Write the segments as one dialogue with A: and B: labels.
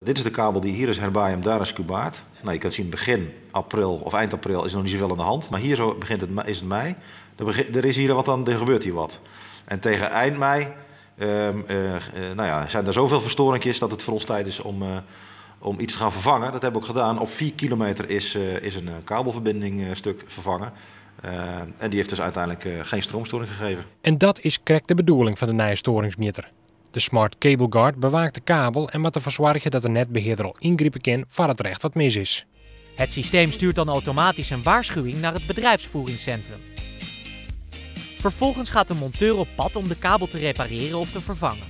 A: Dit is de kabel die hier is Herbaijum, daar is Kûbaard. Nou, je kunt zien begin april of eind april is nog niet zoveel aan de hand. Maar hier zo begint het, is het mei. Er is hier wat aan, er gebeurt hier wat. En tegen eind mei nou ja, zijn er zoveel verstoringjes dat het voor ons tijd is om iets te gaan vervangen. Dat hebben we ook gedaan. Op 4 kilometer is een kabelverbinding stuk vervangen. En die heeft dus uiteindelijk geen stroomstoring gegeven.
B: En dat is krekt de bedoeling van de nieuwe storingsmjitter. De Smart Cable Guard bewaakt de kabel en moet ervoor zorgen dat de netbeheerder al ingrijpen kan voor het recht wat mis is.
C: Het systeem stuurt dan automatisch een waarschuwing naar het bedrijfsvoeringscentrum. Vervolgens gaat de monteur op pad om de kabel te repareren of te vervangen.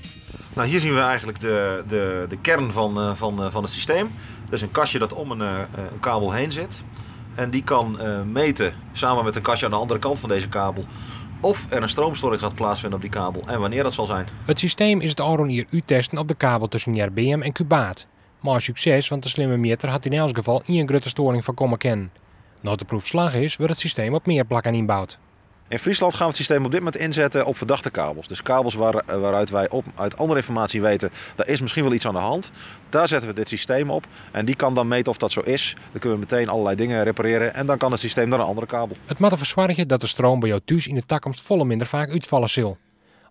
A: Nou, hier zien we eigenlijk de kern van het systeem. Dat is een kastje dat om een kabel heen zit. En die kan meten, samen met een kastje aan de andere kant van deze kabel, of er een stroomstoring gaat plaatsvinden op die kabel en wanneer dat zal zijn.
B: Het systeem is het al hier uittesten op de kabel tussen Hjerbeam en Kûbaard. Maar succes, want de slimme meter had in elk geval één grote storing voorkomen kennen. Nadat de proef slag is, wordt het systeem op meer plakken ingebouwd.
A: In Friesland gaan we het systeem op dit moment inzetten op verdachte kabels. Dus kabels waaruit wij uit andere informatie weten, daar is misschien wel iets aan de hand. Daar zetten we dit systeem op en die kan dan meten of dat zo is. Dan kunnen we meteen allerlei dingen repareren en dan kan het systeem naar een andere kabel.
B: Het moet ervoor zorgen dat de stroom bij jou thuis in de toekomst volle minder vaak uitvallen zal.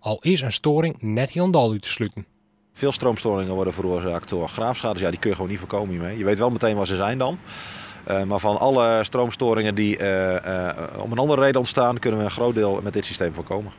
B: Al is een storing net helemaal uit te sluiten.
A: Veel stroomstoringen worden veroorzaakt door graafschades. Ja, die kun je gewoon niet voorkomen hiermee. Je weet wel meteen waar ze zijn dan. Maar van alle stroomstoringen die om een andere reden ontstaan, kunnen we een groot deel met dit systeem voorkomen.